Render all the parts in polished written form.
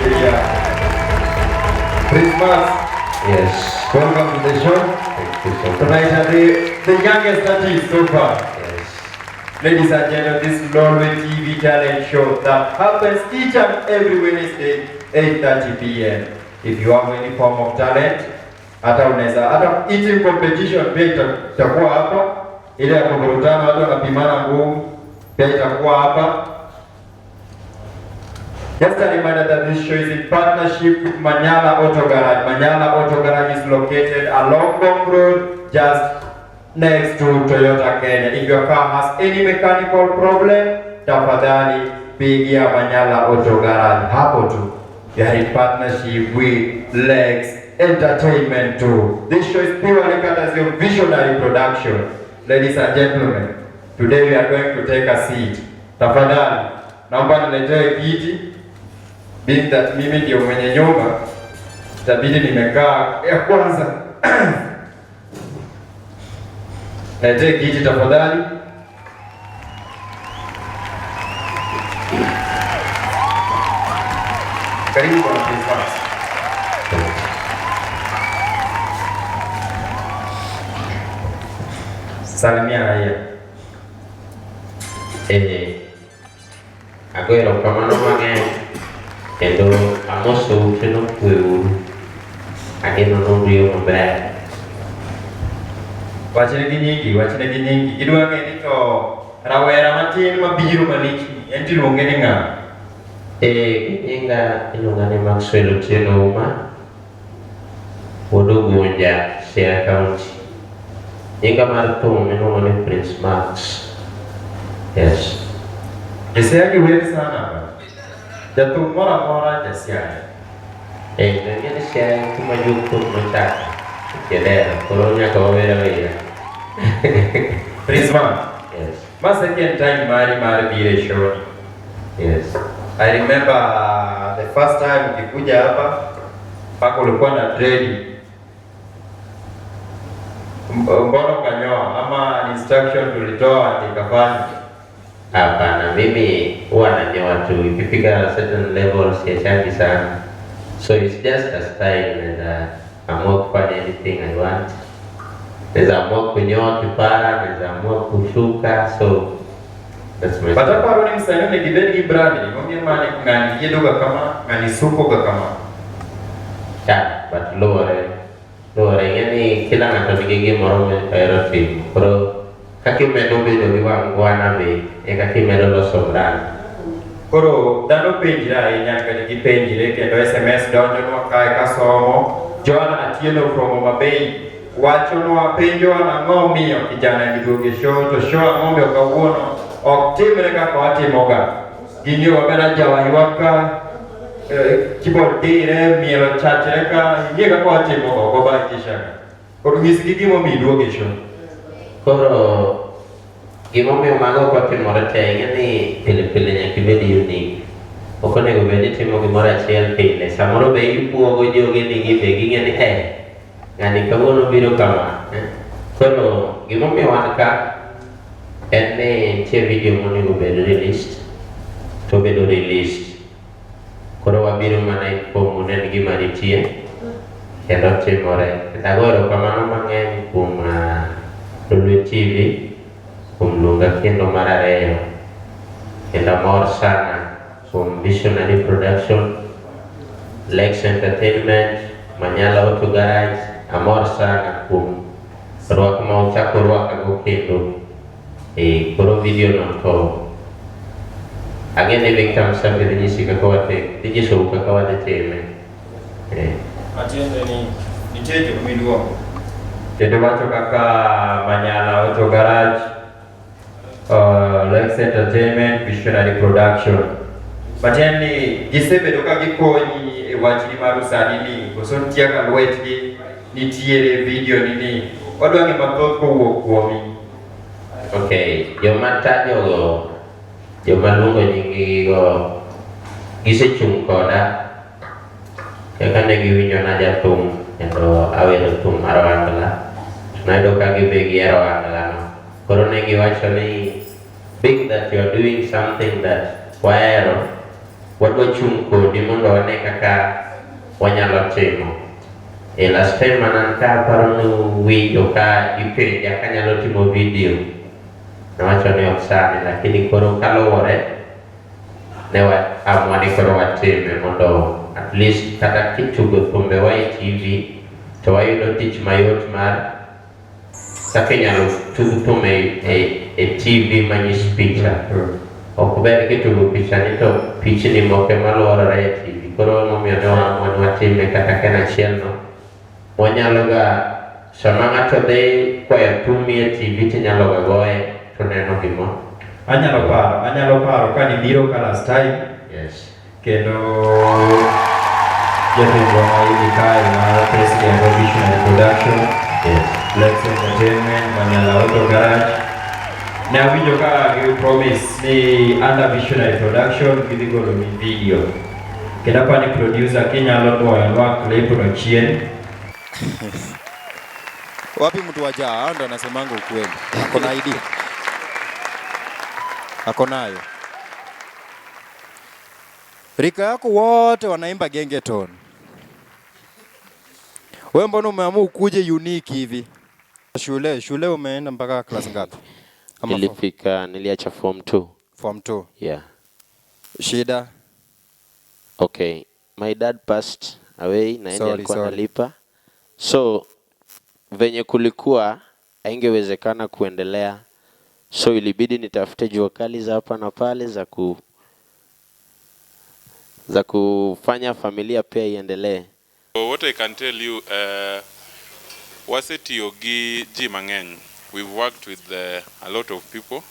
Nigeria. Prince Max. Yes. Welcome to the show. Thank you so much. Tonight are the youngest artist so far. Yes. Ladies and gentlemen, this is Lolwe TV talent show that happens each and every Wednesday, 8:30 p.m. If you have any form of talent, hata unaweza hata eating competition pia itakuwa hapa, ile ya kuvurutana watu wanapimana nguvu pia itakuwa hapa. Just a reminder that this show is in partnership with Manyala Auto Garage. Manyala Auto Garage is located along Ngong Road, just next to Toyota Kenya. If your car has any mechanical problem, tafadhali pigia Manyala Auto Garage hapo tu. We are in partnership with Lex Entertainment too. This show is purely courtesy of Visionary Production. Ladies and gentlemen, today we are going to take a seat. Tafadhali, naomba niletee kiti. Being that mimi ndio mwenye nyumba, itabidi nimekaa ya kwanza. Letee kiti tafadhali. Karibu bwana Prince Max. Salimia raia. Ago erokamano mang'eny kendo amosou kendo kweuru. Ageno ni uriyo maber. Wachne gi nyingi, wachne gi nyingi. Gidwa ng'e ni to rawera matin mabiro malich ni, en tiluonge ni ng'a? Nyinga iluonga ni Maxwell Otieno Uma, wuod Ugunja, Siaya County. Nyinga mar thum iluongo ni Prince Max. Yes. Josiaya gi wer sana ba. Jathum moro amora Jasiaya. To ing'e ni Siaya en kuma jothum nochako Kiedero, koro nyaka wawer awera. Prince Max. Yes. Ma second time mari mar biro e show ni. Yes. I remember the first time ukikuja hapa mpaka ulikuwa na dread. Mbona ukanyoa ama instruction tulitoa nikafanya? Hapana, mimi huwa nanyoa tu. Ikifika certain level siachangi sana. So it's just a style and amua kufanya anything I want. Naweza amua kunyoa kipara, naweza amua kushuka, so that's my But style. aparo ni msanii onego ibed gi brand ni mong'e mane ng'ani yiedo ga kama, ng'ani suko ga kama. Yeah, but luwore. Luwore, ing'e ni kila ng'ato nigi gimoro mohero timo. Koro kaka imedo bedo gi wangwana be, e kaka imedo loso brand. Koro dhano penjre ahinya kendo gipenjre kendo SMS donjonwa kae kasomo. Joan Atieno from Homa Bay wachonwa penjowa nang'o miyo kijana ni duogo e show to show ang'o miyo kawuono ok timre kaka watimoga. Ging'eyo maber jawa ywak ka keyboard dire, miel chachre ka, ing'e kaka watimoga ok wabahatisha. Koro nyisgi gimomiyo iduogo e show. Koro gimomiyo mago ok otimore te, ing'e ni pile pile nyaka ibed unique. Ok onego bed ni itimo gimoro achiel pile. Samoro be ibuogo jogenigi be ging'e ni ng'ani kawuono biro kama. Koro gimomiyo wan ka en ni nitie video monego bed released to obedo released. Koro wabiro mana inform u ne en gima nitie kendo timore. Kendo ago erokamano mang'eny kuom Lolwe TV kuom luonga kendo mar ariyo. Kendo amor sana kuom Visionary Production, Lex Entertainment, Manyala Auto Garage. Amor sana kuom rwak ma uchako rwakago kendo. Koro video no to ang'e ni Victor Msambi dhi nyisi kaka wadhi, dhi nyisou kaka wadhi time. Matiende ni nitie jok miluongo. Kendo wacho kaka Manyala Auto Garage, Lex Entertainment, Visionary Production. Matiende ni gisebedo ka gikonyi e wachni mar usani ni, koso nitie ka lwetgi nitiere video ni ni. Wadwa ng'e mathoth kowuok kuomi. Okay, joma tajogo, joma luongo nying go, gisechung' koda kaka ne giwinjo na jathum kendo awero thum mar ohangla. To nayudo ka gibe gihero ohangla no. Koro ne giwacho ni being that you are doing something that wahero, wadwa chung' kodi mondo wane kaka wanyalo timo. E last time mane an ka aparo ni uwinjo ka ipenja kanyalo timo video. Nawacho ni ok sani, lakini koro kaluwore ne wa amua ni koro watime mondo at least kata kitugo thumbewa e TV to wayudo tich mayot mar kaka inyalo tug thum e TV manyis picha. Ok ber kitugo picha ni to pichni moko ema luorore e TV. Koro emomiyo ne waamua ni watime kata ka en achiel no. Wanyalo ga sama ng'ato dhi kwayo thumi e TV tinyalo ga goye to neno gimo. Anyalo paro ka nibiro ka last time. Kendo jatendwa ma idhi kae mar President of Visionary Production, Lex Entertainment, Manyala Auto Garage. Ne awinjo ka gi promise ni under Visionary Production gidhi golo ni video. Kendo apani producer kinyalo nuoyonwa clip no chien. Wapi mtu wa jaa? Hao ndo anasemanga ukweli. Ako na ID. Ako nayo. Rika yako wote wanaimba gengeton. Wewe mbona umeamua ukuje unique hivi? Shule umeenda mpaka class ngapi? Ama Nilifika, niliacha form 2. Form 2. Yeah. Shida? Okay. My dad passed away na yeye Sorry, alikuwa sorry. analipa. So venye kulikuwa haingewezekana kuendelea, so ilibidi nitafute jua kali za hapa na pale za kufanya familia pia iendelee. So what I can tell you, wasetiyo gi ji mang'eny. We've worked with a lot of people.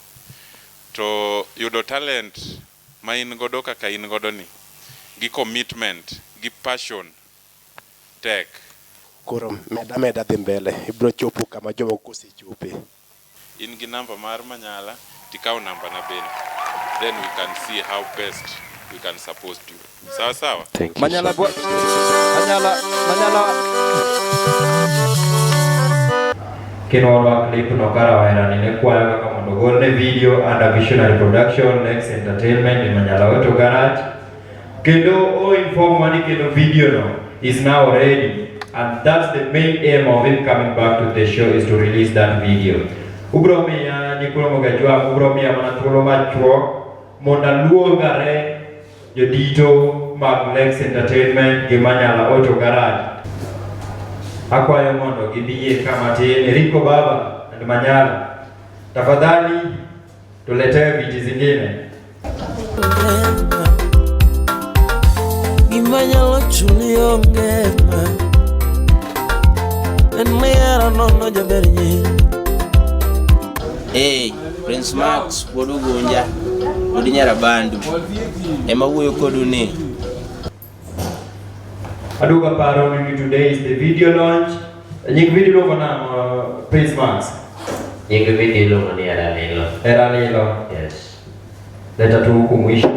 To yudo talent ma in godo kaka in godo ni, gi commitment, gi passion, tek. Koro meda meda dhi mbele, ibiro chopo kama jomoko osechope. In gi namba mar Manyala, tikaw namba na bende. Then we can see how best we can support you. Sawa sawa? Thank you Manyala so bwa much. Manyala Manyala Kinwonwa clip no ka rawera ni ne kwayo kaka mondo ogolne video under Visionary Production, Lex Entertainment e Manyala Auto Garage. Kendo o inform wa ni kendo video no is now ready and that's the main aim of him coming back to the show, is to release that video. Ubro miya nyikwa Mogajwang', ubro miya mana thuolo machuok mondo aluongare jodito mag Lex Entertainment gi Manyala Auto Garage. Akwayo mondo gibie kama tin. Eriko Baba and Manyala, tafadhali tuletee viti zingine. Gima nyalo chuli onge ma En mihero nono jaber nying. Hey, Prince Max wuod Ugunja, wuod Nyarabandu ema wuoyo kodu ni. Aduogo aparo ni today is the video launch. Nying video iluongo nang'o, Prince Max? Nying video iluongo ni Hera Lilo. Hera Lilo. Yes. Leta tu huku mwisho.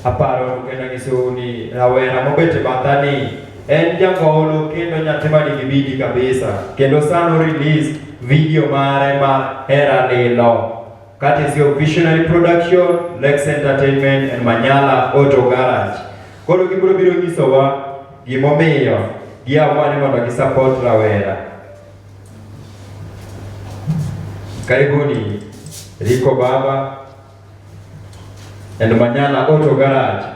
Aparo kendo nyisou ni rawera mobet e batha ni en jangolo kendo nyathi ma nigi bidii kabisa. Kendo sano release video mare mar Hera Lilo. Courtesy of Visionary Production, Lex Entertainment and Manyala Auto Garage. Koro gibiro biro nyisowa gimomiyo giamua ni mondo gisupport rawera. Karibuni Rico Baba and Manyala Auto Garage.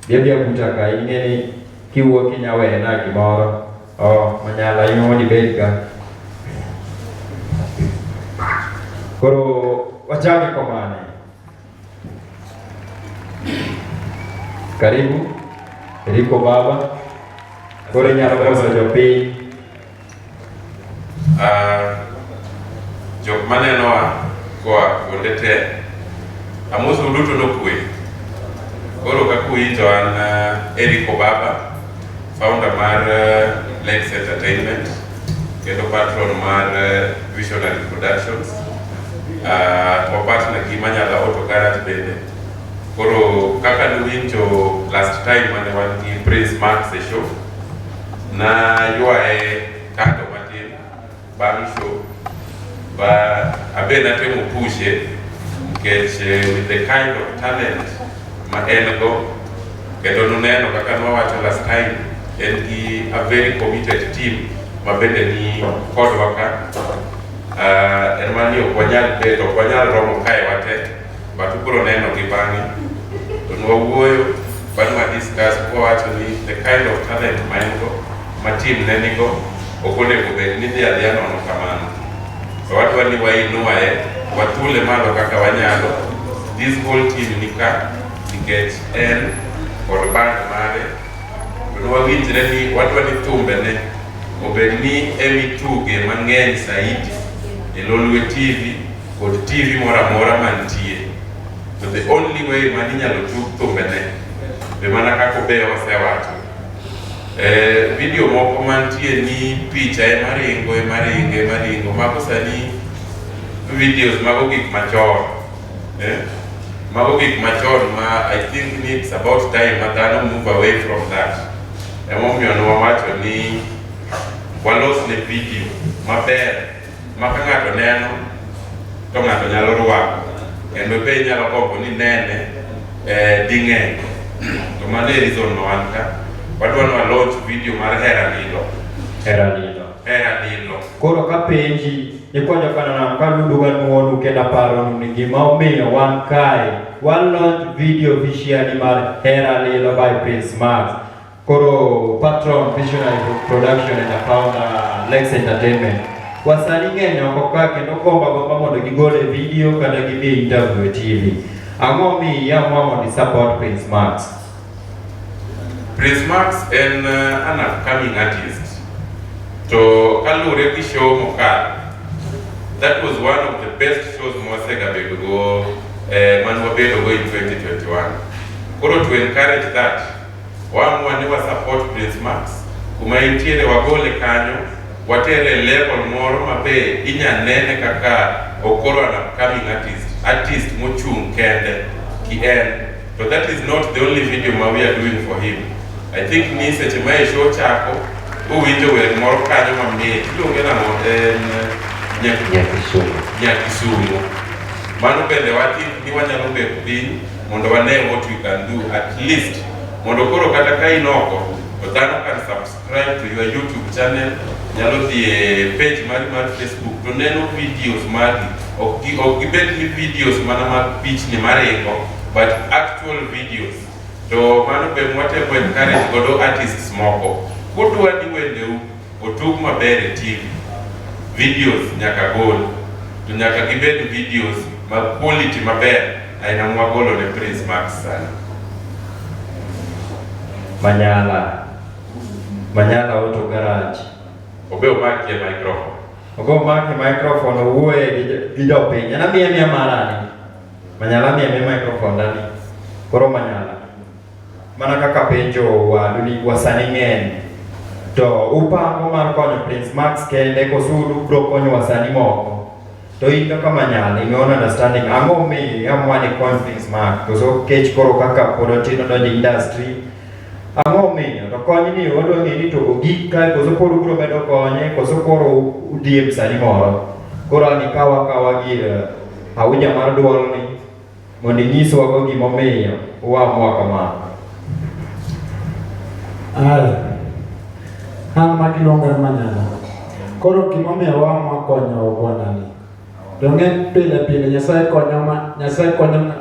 Bi abuta ka ing'e ni kiwuok inya wena gimoro. Oh, Manyala in mondo ibed ka. Koro wachake komane. Karibu Rico Baba. Koro inyalo moso jopiny. Jok manenowa koa kuonde te, amosou duto nokwe. Koro kaka uwinjo an Eric Obaba, founder mar Lex Entertainment kendo patron mar Visionary Productions. Wa partner gi Manyala Auto Garage bende. Koro kaka nuwinjo last time mane wan gi Prince Max e show, na ywaye kando matin bang' show ba abe natemo pushe. Nikech with the kind of talent ma en go, kendo nuneno kaka nwawacho last time, en gi a very committed team ma bende ni kodwa ka. En mana ni ok wanyal bet, ok wanyal romo kae wate, but ubiro neno gi bang'e. To nwawuoyo, bang' wa discuss, kwawacho ni the kind of talent ma en go, ma team ne nigo, ok onego bed ni dhi adhiya nono kamano. To wadwa ni wainuaye, wathule malo kaka wanyalo. This whole team ni ka, nikech en kod band mare. To nwawinjre ni wadwa ni thumbe ne obed ni emituge mang'eny saidi e Lolwe TV kod TV moro amora mantie. To the only way maninyalo tug thumbene be mana kaka Obeyo osewacho. Video moko mantie ni picha ema ringo, ema ringo, ema ringo. Mago sani videos mago gik machon. Mago gik machon ma I think ni it's about time ma dhano move away from that. Emomiyo ne wawacho ni walos ne video maber ma ka ng'ato neno to ng'ato nyalo rwako kendo be inyalo gombo ni nene ding'eny. To mano e reason ma wan ka. Wadwa ni wa launch video mar Hera Lilo. Hera Lilo. Hera Lilo. Koro kapenji, nikwanyo kanana kaluduga nuonu kendo aparonu ni gima omiyo wan kae, wan launch video officially mar Hera Lilo by Prince Max. Koro patron Visionary Production and founder Lex Entertainment. Wasanii ng'eny oko ka kendo gombo agomba mondo gigol e video kata gidhi interview e TV. Ang'o momiyo iamua mondo i support Prince Max? Prince Max en an upcoming artist. To kaluwore gi show mokalo, that was one of the best shows mwasegabedogo man wabedogo in 2021. Koro to encourage that, waamua ni wa support Prince Max kuma entiere, wagole kanyo, watere e level moro ma be inya nene kaka okoro an upcoming artist, artist mochung' kende ki en. To that is not the only video ma we are doing for him. I think ni seche ma e show chako, uwinjo wer moro kanyo mamit, iluonge nang'o? En Nyakisumo. Nyakisumo. Mano bende wa think ni wanyalo bet piny mondo wane what we can do at least mondo koro kata ka in oko to dhano can subscribe to your YouTube channel, nyalo dhi e page mari mar Facebook to neno videos magi. Ok gibed ni videos mana mag pichni maringo, but actual videos. To mano be mwatemo encourage godo artists moko. Kudwa ni wendeu otug maber e TV, videos nyaka gol. To nyaka gibed videos mag quality maber aina mwagolo ne Prince Max sani. Manyala. Manyala Auto Garage. Obe omakie microphone. Ogo maki microphone owuoye gi jopiny. An amiye miya mara ni. Manyala miye miya microphone dani. Koro Manyala. Mana kaka penjo wadu ni wasanii ng'eny. To upango mar konyo Prince Max kende koso ubiro konyo wasanii moko? To in kaka Manyala, in your own understanding, ang'o momiyo iamua ni kony Prince Max? Koso kech koro kaka pod otin odonjo e industry, ang'o momiyo? To kony ni wadwa ng'eyo ni to ogik kae koso pod ubiro medo konye koso koro udhi e msanii moro. Koro an ikawa akawa gir auja mar duol ni mondo inyiswa go gimomiyo uamua kamano. Aya. An ma giluongo ni Manyala. Koro gimomiyo waamua konyo bwanani. Donge pile pile Nyasaye konyo ma Nyasaye konyo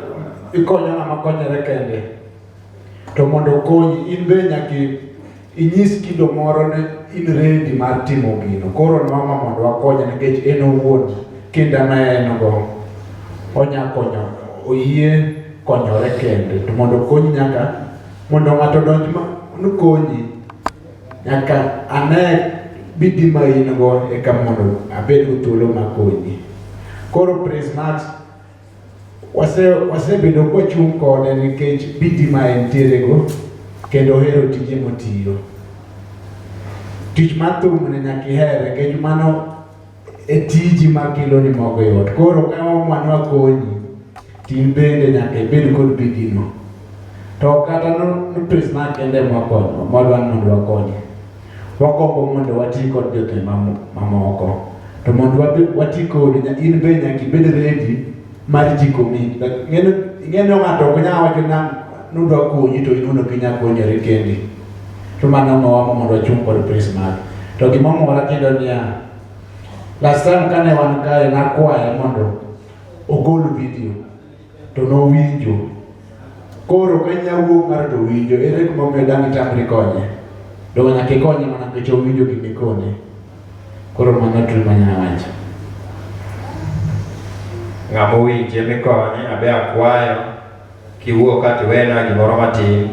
ikonyo ng'ama konyore kende. To mondo okonyi in be nyaka inyis kido moro ni in ready mar timo gino. Koro nwama mondo wakonye nikech en owuon kinda ma en go onya konyo, oyie konyore kende. To mondo okonyi nyaka mondo ng'ato odonj ma nokonyi nyaka ane bidii ma in go eka mondo abed go thuolo mar konyi. Koro Prince Max wasebedo kwachung' kode nikech bidii ma entiere go kendo ohero tije motiyo. Tich mar thum ni nyaka ihere nikech mano e tiji makeloni mogo e ot. Koro ka waamua ni wakonyi, to in bende nyaka ibed kod bidii no. To kata no Prince Max kende mwakonyo, mwadwa ni mondo wakonye. Wagombo mondo wati kod jothum mamoko. To mondo wati kodi, in be nyaka ibed ready Mar ji commit. Ng'eno ing'eno ng'ato ok nyal wacho na nudwa konyi to in wuon ok inyal konyori kendi. To mano mawamo mondo wachung' kod Prince Mark. To gima mora kendo niya, last time kane wan kae nakwaye mondo ogol video to nowinjo. Koro ka inya wuok ng'ato to winjo, ere kuma omiyo dang' itamri konye? Donge nyaka ikonye mana nikech owinjo gima ikone. Koro mano tu manya wacho. Ng'ama owinje mikonye, abe akwayo kiwuok ka tiwena gimoro matin.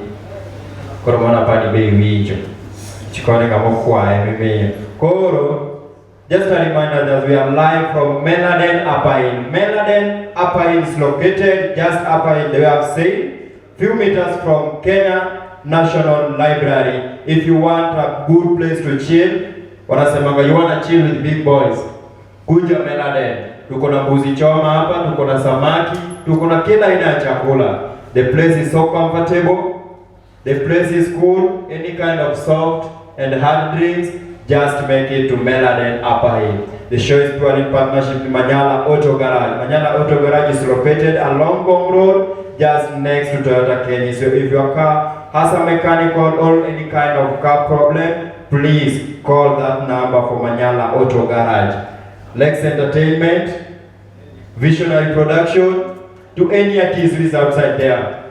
Koro mano apani be iwinjo. Chikone ng'ama okwaye mimiyo. Koro just a reminder that we are live from Meladen Upper Hill. Meladen Upper Hill is located just upper hill, the way I've said, few meters from Kenya National Library. If you want a good place to chill, wanasemanga you wanna chill with big boys, kuja Meladen. Tuko na mbuzi choma hapa, tuko na samaki, tuko na kila aina ya chakula. The place is so comfortable. The place is cool. Any kind of soft and hard drinks, just make it to Meladen Upper Hill. The show is purely in partnership with Manyala Auto Garage. Manyala Auto Garage is located along Ngong Road, just next to Toyota Kenya. So if your car has a mechanical or any kind of car problem, please call that number for Manyala Auto Garage. Lex Entertainment, Visionary Production, to any artist who is outside there.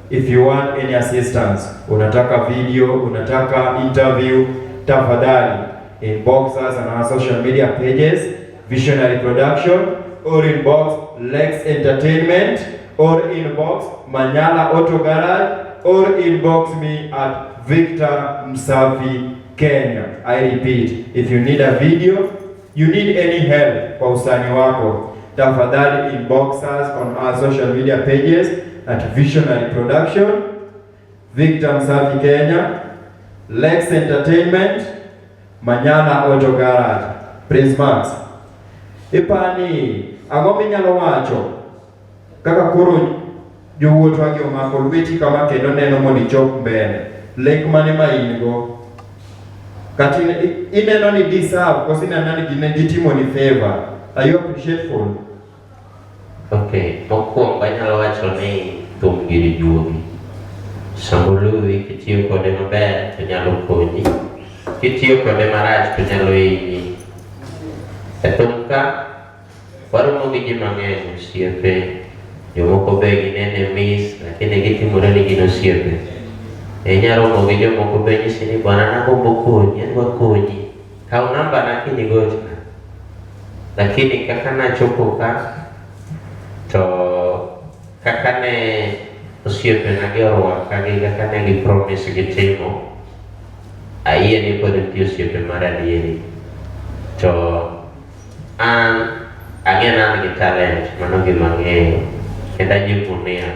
If you want any assistance, unataka video, unataka interview, tafadhali inbox us on our social media pages, Visionary Production, or inbox Lex Entertainment, or inbox Manyala Auto Garage, or inbox me at Victor Msafi Kenya. I repeat, if you need a video, you need any help kwa usanii wako, tafadhali inbox us on our social media pages at Visionary Production, Victor Msafi Kenya, Lex Entertainment, Manyala Auto Garage, Prince Max. Ipani, ang'o minyalo wacho kaka koro jowuothwa gi omako lweti kama kendo neno mondo ichop mbele. Lek mane ma in go? Kata ineno ni deserve koso ineno ni gine gitimoni favor? Are you appreciateful? Okay, mokwongo anyalo wacho ni thum gir juogi. Sambuluwi kitiyo kode maber to nyalo konyi, kitiyo kode marach to nyalo hinyi. E thum ka waromo gi ji mang'eny osiepe, jomoko be gin enemies lakini gitimore ni gin osiepe. Inya romo gi jomoko be nyisi ni bwana nagombo konyi, adwa konyi. Kaw namba na kiny igochna. Lakini kaka nachopo ka to kaka ne osiepena gi orwaka gi kaka ne gi promise gitimo, ayie ni pod nitie osiepe mar adieri. To an ang'e ni an gi talent, mano gima ang'eyo kendo ajivunia.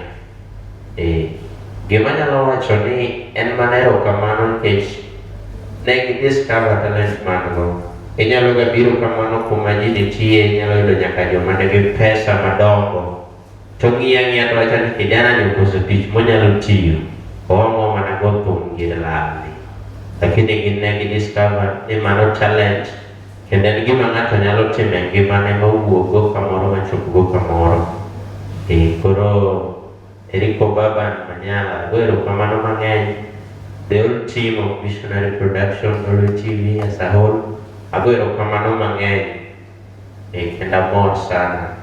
Gima anyalo wacho ni en mana erokamano nikech ne gi discover talent ma an go. Inyalo ga biro kamano kuma ji nitie, inyalo yudo nyaka joma nigi pesa madongo. To ng'iyo ang'iya to wacho ni kijana ni okoso tich monyalo tiyo, oongo mana go thum gi lalni. Lakini gin ne gi discover ni mano talent kendo en gima ng'ato nyalo timo e ngimane mawuog go kamoro machop go kamoro. Koro Eriko Baba Manyala, ago erokamano mang'eny. The whole team of Visionary Production, Lolwe TV as a whole, ago erokamano mang'eny. Kendo amor sana.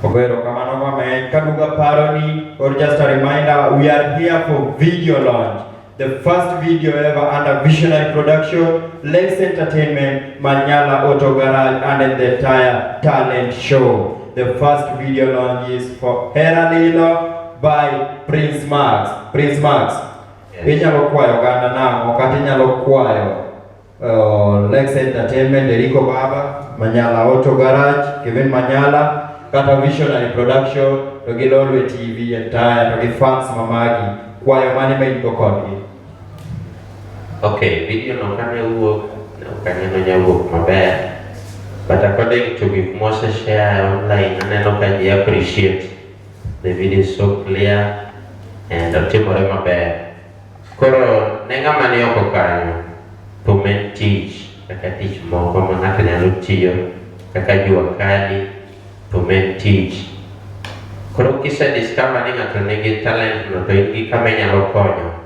Ogo erokamano mang'eny. Kaduogo paroni, or just a reminder, we are here for video launch. The first video ever under Visionary Production, Lex Entertainment, Manyala Auto Garage, and the entire talent show. The first video launch is for Hera Lilo by Prince Max. Prince Max, Yes. inyalo kwayo oganda nang'o kata inyalo kwayo Lex Entertainment, Eriko Baba, Manyala Auto Garage, Kevin Manyala, kata Visionary Production, to gi Lolwe TV entire, to gi fans mamagi, kwayo mane ma in go kodgi? Okay, video no kane wuok, ne ok aneno nyawuok maber. But according to gik mose share online, aneno ka ji appreciate. The video is so clear and otimore maber. Koro ne ng'ama ni oko kanyo, thum en tich, kaka tich moko ma ng'ato nyalo tiyo, kaka jua kali, thum en tich. Koro kise discover ni ng'ato nigi talent no to in gi kama inyalo konyo.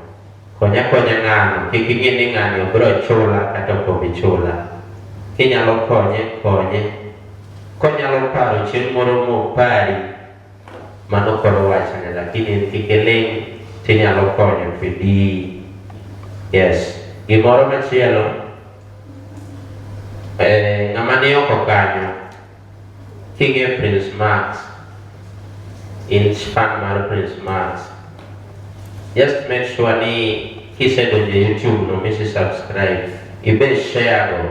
Konya konya ng'ano, kik ing'i ni ng'ani obiro chula kata ok obi chula. Kinyalo konye, konye. Konyalo paro chieng' moro mopari, mano koro wachne, lakini in kik iling' tinyalo konyo to idiyi. Yes. Gimoro machielo, ng'ama ni oko kanyo, king'e Prince Max, in fan mar Prince Max, just make sure ni kisedonjo e YouTube no misi subscribe, ibe share go,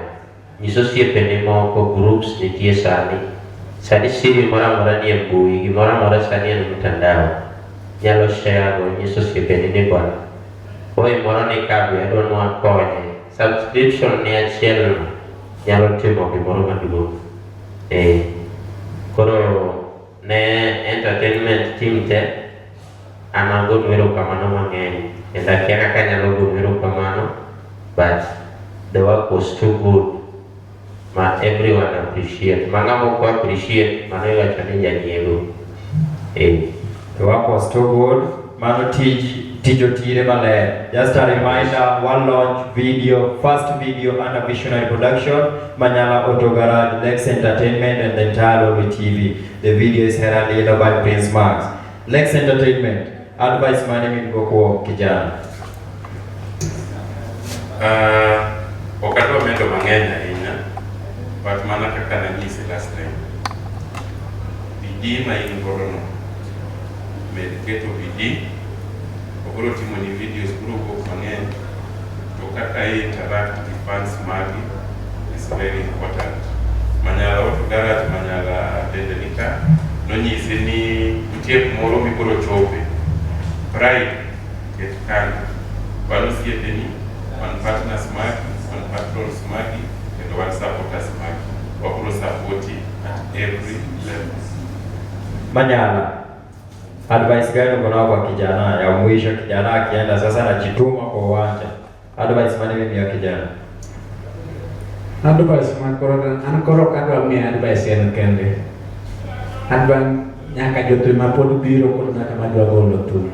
nyis osiepeni moko, groups nitie sani. Sani siri moro amora nie mbui, gimoro amora sani en mtandao. Nyalo share go, nyis osiepeni ni bwana, boy moro ni ka be adwa ni wakonye. Subscription ni achiel no nyalo timo gimoro maduong'. Koro ne entertainment team te, an agonu erokamano mang'eny. Kendo akia kaka anyalo gonu erokamano, but the work was too good ma everyone appreciate. Ma ng'ama ok appreciate, mano iwacho ni janyiego. The work was too good. Mano tij otire maler. Just a reminder, one launch video, first video under Visionary Production, Manyala Auto Garage, Lex Entertainment and the entire Lolwe TV. The video is heralded by Prince Max. Lex Entertainment, advice mane min go kijana? Ok adwa medo mang'eny ahinya, but mana kaka nanyisi last time, bidii ma in godo no, med keto bidii, obiro timoni videos biro wuok mang'eny, to kaka i interact gi fans magi is very important. Manyala Auto Garage, Manyala bende ni ka, nonyisi ni nitie kumoro mibiro chope. Pride ket kando. Wan osiepeni, wan partners magi, wan patrons magi, kendo wan supporters magi. Wabiro supporti at every level. Manyala, advice gani uko nao kwa kijana ya mwisho? Kijana akienda sasa anajituma kwa uwanja, advice mane mimi ya kijana? Advice ma koro an koro ok adwa miyo advice en kende. Adwa nyaka jothum ma pod biro kod nyaka madwa golo thum.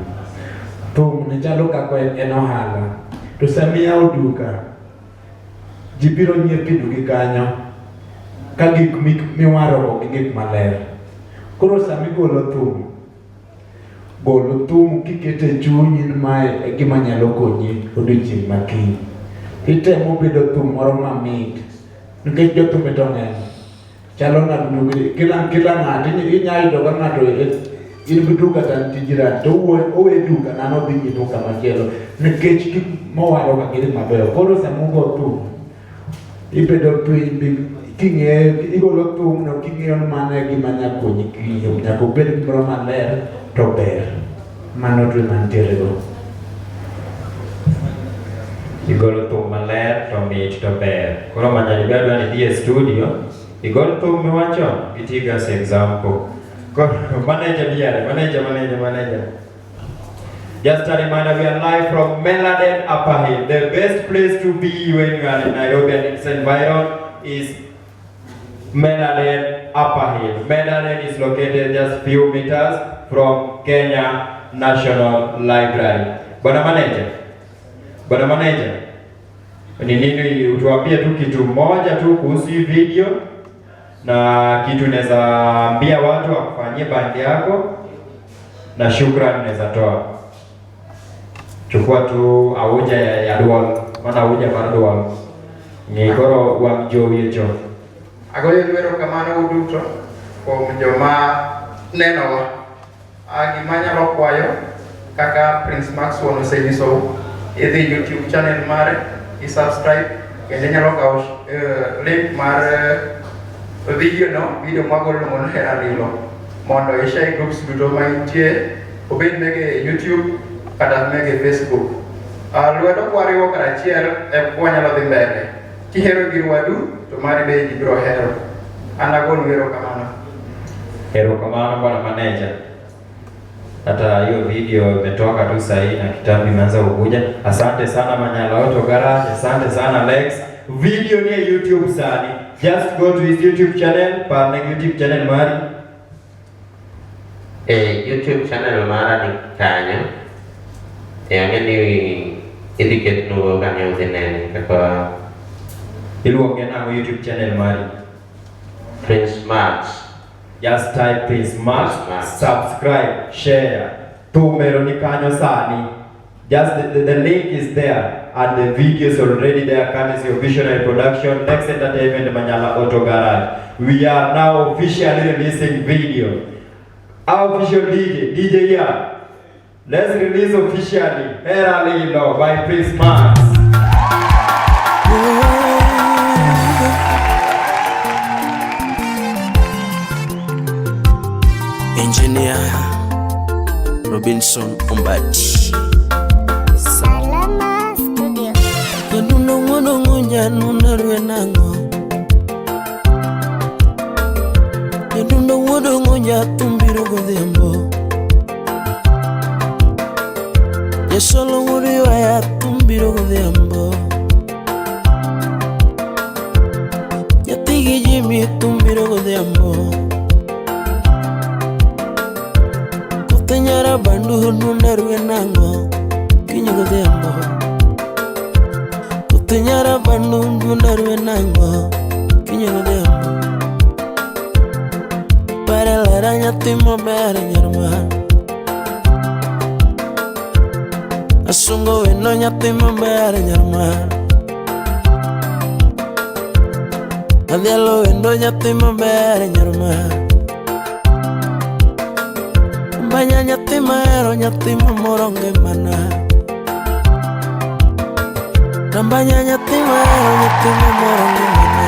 Thum ni chalo kaka en ohala. To sama iyawo duka, ji biro nyiepo e duki kanyo ka gik miwaro go gin gik maler. Koro sama igolo thum, golo thum kiketo e chunyi ni mae e gima nyalo konyi odiochieng' ma kiny. Itemo bedo thum moro mamit nikech jothumbe to ng'eny. Chalo ng'ato kila ng'ato inya yudo ka ng'ato in gi duka to nitie jirani to owe duka nano odhi nyiepo kama chielo nikech gik mowaro ka gin mabeyo. Koro sama ugo thum ibedo piny king'eyo igolo thum no king'eyo ni mano e gima nya konyi kiny nyaka obed gimoro maler to ber. Mano to ema nitiere go. Igolo thum maler to mit to ber. Koro Manyala be adwa ni idhi e studio igol thum miwacho iti as example. Koro manager biare, manager, manager, manager. Just a reminder, we are live from Meladen Upper Hill. The best place to be when you are in Nairobi and its environ is Meladen Upper Hill. Meladen is located just few meters from Kenya National Library. Bwana manager, Bwana manager, ni nini utuambie tu kitu moja tu kuhusu hii video na kitu unaweza ambia watu wakufanyie bandi yako na shukrani unaweza toa. Chukua tu auja ya duol, mana auja mar duol. Ng'i koro wang' jowi e cho. Agoyo erokamano uduto kuom joma nenowa. Gima anyalo kwayo kaka Prince Max wuon osenyisou, idhi YouTube channel mare, i subscribe kendo inyalo kawo link mar video no, video mwagolo no Hera Lilo mondo i share groups duto ma intie, obed mege YouTube kata mege Facebook. Lwedo kwariwo karachiel e wanyalo dhi mbele. Kihero gir wadu to mari be ji biro hero. An agonu erokamano. Erokamano bwana manager. Hata hiyo video imetoka tu sahii na kitabu imeanza kukuja. Asante sana Manyala Auto Garage, asante sana Lex. Video ni ya YouTube sani. Just go to his YouTube channel, parne YouTube channel mari. E YouTube channel mara ni kanyo. E ang'e ni idhi ketnu kanyo udhi nene kaka Iluonge nang'o YouTube channel mari? Prince Max. Just type Prince Max, Prince Max. Subscribe, share. Thumero ni kanyo sani. Just the link is there and the video is already there. Courtesy of Visionary Production, Next Entertainment, Manyala Auto Garage. We are now officially releasing video. Our official DJ, DJ Ya. Let's release officially Hera Lilo by Prince Max. Engineer Robinson Ombati. Salama Studio. Nyadundo ng'wono nyanuna rwe nang'o. Nyadundo ng'wono nyathumbiro godhiambo. Jasolo wuod ywaya thumbiro godhiambo. Nyathi gi Jimmy thumbiro godhiambo. Kothe nyara bandu nunda rwe nang'o kinyi godhiambo. Kothe nyara bandu nunda rwe nang'o kinyi godhiambo. Pare lera nyathi maber nyar ma. Asungo weno nyathi maber nyar ma. Adhialo wendo nyathi maber nyar ma. Mbanya nyathi mahero nyathi mamoro ngimana. Rambanya nyathi mahero nyathi mamoro ngimana.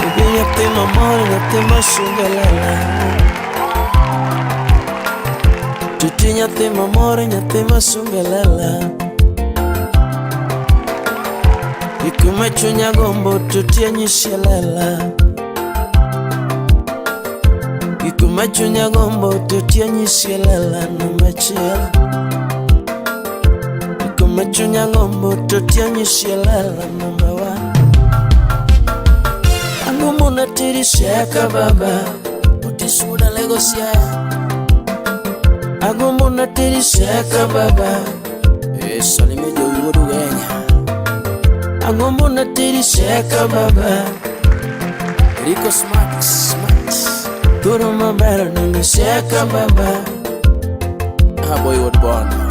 Obi nyathi mamor nyathi masunga lela. Tuti nyathi mamor nyathi masunga lela. Ikuma chunya gombo tuti anyisi lela. Ikuma chunya gombo tuti anyisi lela namba achiel. Ikuma chunya gombo tuti anyisi lela namba one. Ang'o mona teri siaka baba otisuda lego siaya. Ang'o mona teri siaka baba e salime jo wuod Ugenya. Ang'o mona teri siaka baba Rico Smart Smart. Turo maber donge siaka baba. Aboy wuod Bondo.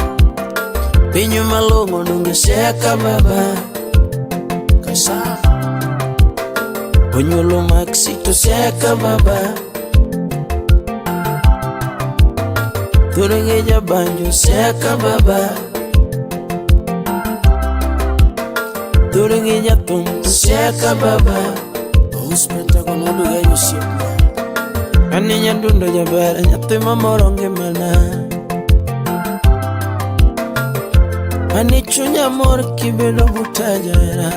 Pinyu malong'o donge siaka baba. Kaisa Onyuolo Maxi to siaka baba. Thuro gi jabanjo siaka baba. Thuro gi jathum to siaka baba. Ous Pentagon wuod Ugenya osiepna. Ani nyadundo jaber nyathi mamoro ngimana. Ani chunya mor kibedo buta jahera.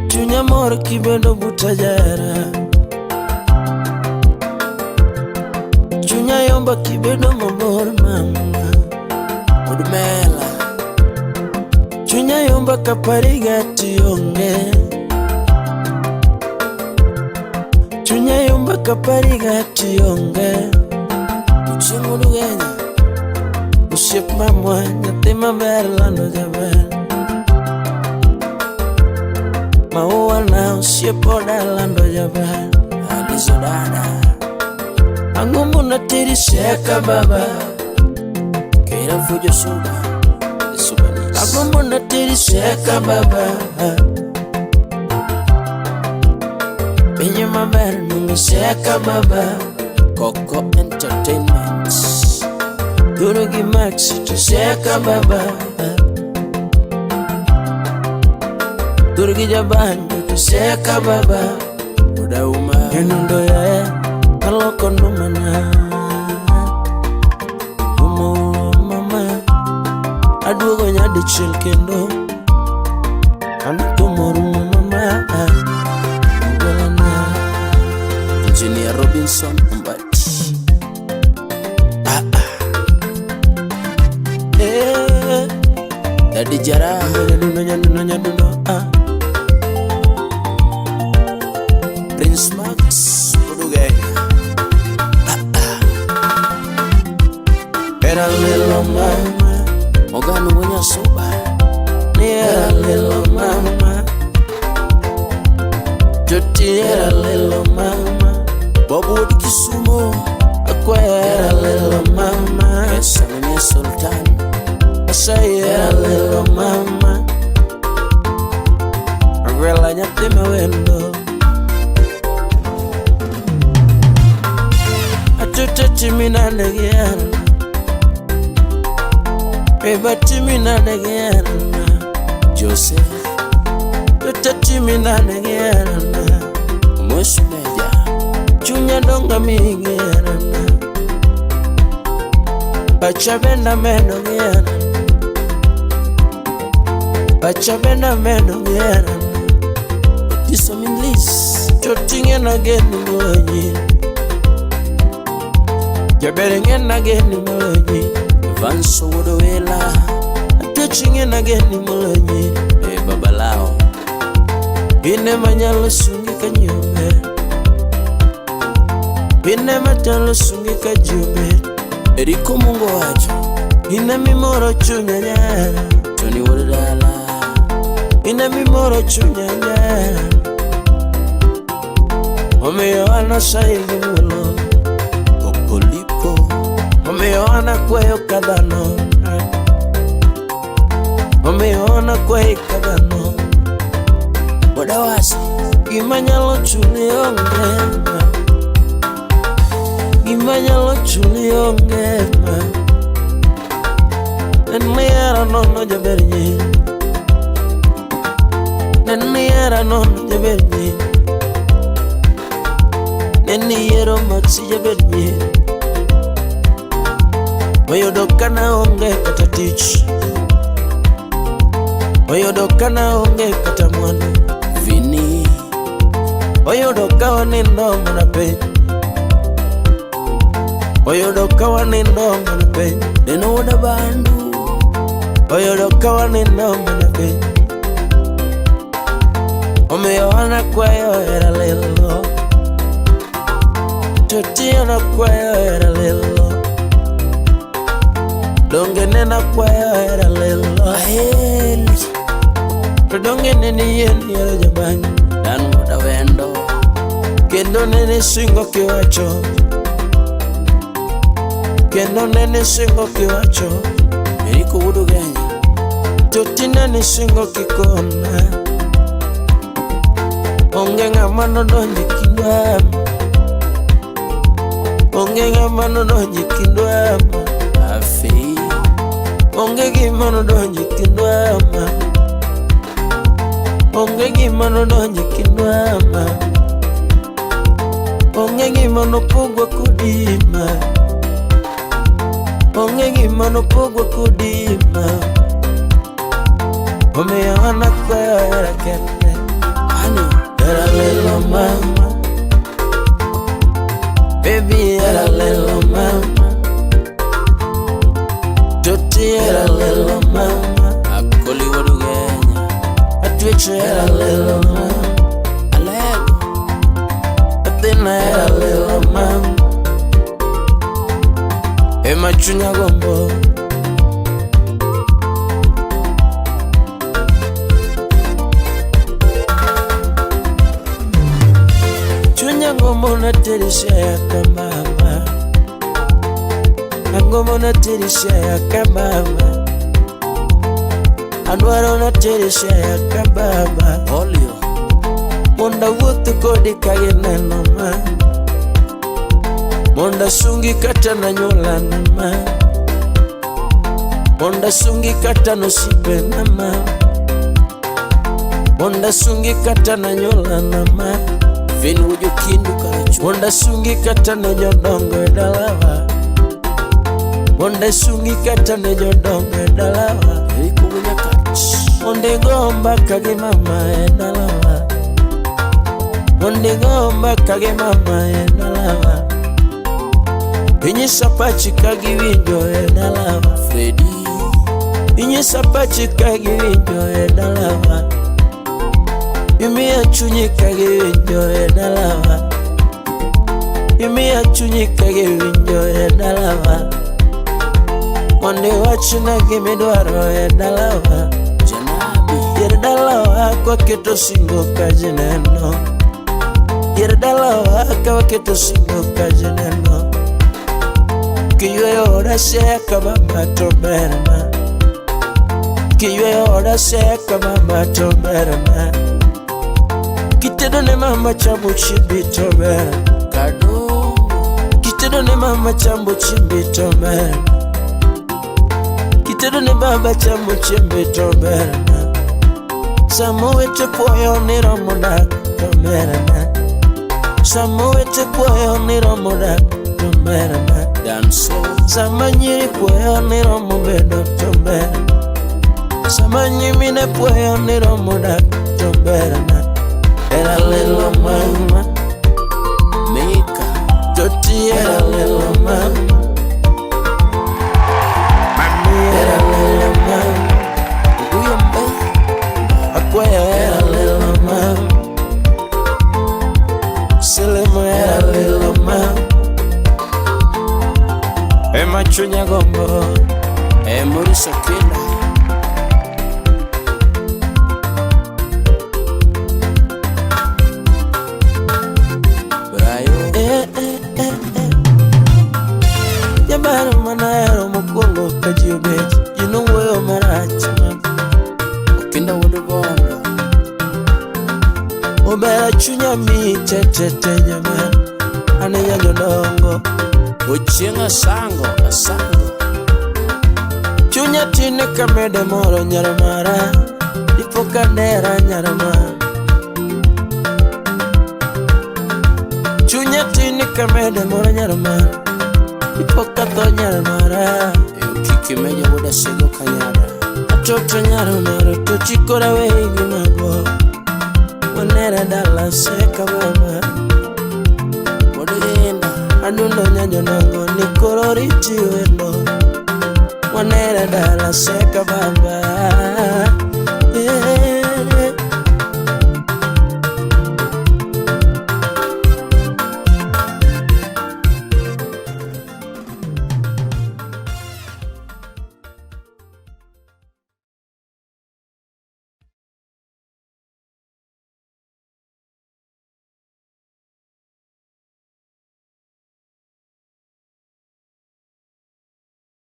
Chunya mor kibedo buta jahera. Chunya yomba kibedo mabor mama. Od mela. Chunya yomba kapariga tionge. Chunya yomba kapariga tionge. Ochieng' wuod Ugenya. Osiep mamwa nyathi maber lando jaber. Maua na osiep oda lando jaber. Alizo dada. Ang'o mona teri siaka baba. Kera fujo suba. Ang'o mona teri siaka baba. Pinyo maber nungo siaka baba. Coco Entertainment. Thuro gi Maxi to siaka baba. Thuro gi jabanjo to siaka baba. Odauma Nyanundo yae aloko ndumana. Umo mama aduogo nyadichiel kendo. Anathumo rumo mama. Ogolana. Engineer Robinson Ombati. Ah ah. Eh. Daddy Jara. Nyadundo nyadundo nyadundo ah. Tutati nade gi herana. Beba timi nade gi herana. Jose. Tutati nade gi herana. Mosmeja. Chunya donga mi gi herana. Pacha benda medo gi herana. Pacha benda medo gi herana. Otiso min lis. Toting'e nageni moloyi. Jaber ng'e nageni moloyi. Vanso wuod Wela. Atwech ng'e nageni moloyi. E babalao. In ema nyalo sungi ka nyombe. In ema nyalo sungi ka jombe. Eriko Mungo wacho. In ema imoro chunya nyara. Tony wuod dala. In ema imoro chunya nyara. Omiyo an asayi gi muolo. Opolipo. Omiyo an akwayo ka dhano. Omiyo an akwayi ka dhano. Bodawasi. Gima nyalo chuli onge ma. Gima nyalo chuli onge ma. En nihera nono jaber nyi. En nihera nono jaber nyi. En niyiero Maxi jaber nyi. Oyudo kana onge kata tich. Oyudo kana onge kata mwandu. Vini. Oyudo ka wanindo mana piny. Oyudo ka wanindo mana piny. Neno wuod Abandu. Oyudo ka wanindo mana piny. Omiyo an akwayo hera lilo. Toti an akwayo hera lilo. Donge nena akwayo hera lilo. Aheri. To donge nene yien yiero jabany. Dan wuod Awendo. Kendo nene singo kiwacho. Kendo nene singo kiwacho. Eriko wuod Ugenya. Toti nene singo kikona. Onge ng'ama nodonjo e kindwa. Onge ng'ama nodonjo e kindwa. Afi. Onge gima nodonjo e kindwa. Onge gima nodonjo e kindwa. Onge gima nopogwa kodi ma. Onge gima nopogwa kodi ma. Omiyo an akwayo hera kende. Ani hera lilo mama. Baby hera lilo mama. Toti hera lilo mama. Akoli wuod Ugenya. Atwecho hera lilo mama. Alego. Athina hera lilo mama. Ema chunya gombo. Chunya gombo na terisha ya kamama. Angombo na terisha ya kamama. Adwaro na terisha ya kababa. Olio. Mondo awuoth kodi ka gineno ma. Mondo asungi kata nanyuolana ma. Mondo asungi kata nosiepena ma. Mondo asungi kata nanyuolana ma. Vin wuod Okindu Karachuonyo. Mondo asungi kata ne jodongo e dalawa. Mondo asungi kata ne jodongo e dalawa. Eriko wuod Nyakach. Mondo igo mbaka gi mama e dalawa. Mondo igo mbaka gi mama e dalawa. Inyisa pachi ka giwinjo e dalawa. Fredi. Inyisa pachi ka giwinjo e dalawa. Imiya chunyi ka giwinjo e dalawa. Imiya chunyi ka giwinjo e dalawa. Mondo iwachna gimidwaro e dalawa. Janabi. Dier dalawa kwaketo singo ka ji neno. Dier dalawa ka waketo singo ka ji neno. Kiyweyo oda seka mama to berna. Kiyweyo oda seka mama to berna. Kitedo ne mama chamo chibi to berna. Kadongo. Kitedo Kitedo ne mama chambo chiembe to ber. Kitedo ne baba chambo chiembe to ber. Sama owete puoyo ni romo dak to berna. Sama owete puoyo ni romo dak to berna. Danso. Sama nyiri puoyo ni romo bedo to ber. Sama nyimine puoyo ni romo dak to berna. Era lelo mama, Mika. toti era lelo mama. Mami era lelo mama, Oguyo mbe. akwaya era lelo mama. Selemo era lelo mama. Ema chunya gombo. Maurice Okinda. Brayo. Eh, eh, eh, eh. Jaber manahero mokwongo ka ji obet, ji nowuoyo marach ma. Okinda wuod Bondo. Omera chunya mi te te te jaber, an e jodongo. Ochieng' Asango, Asango. Chunya tin ka mede moro nyar mara, dipo ka dera nyar mara. Chunya tin ka mede moro nyar mara, dipo ka tho nyar mara. E Okiki Meja wuod Asego Kanyada. Atoto nyar mara to chikora wegi mago. Wanera dala seka mama. Wuod Inda. Adundo nyanjonongo ni koro riti wendo. Wanera dala seka baba.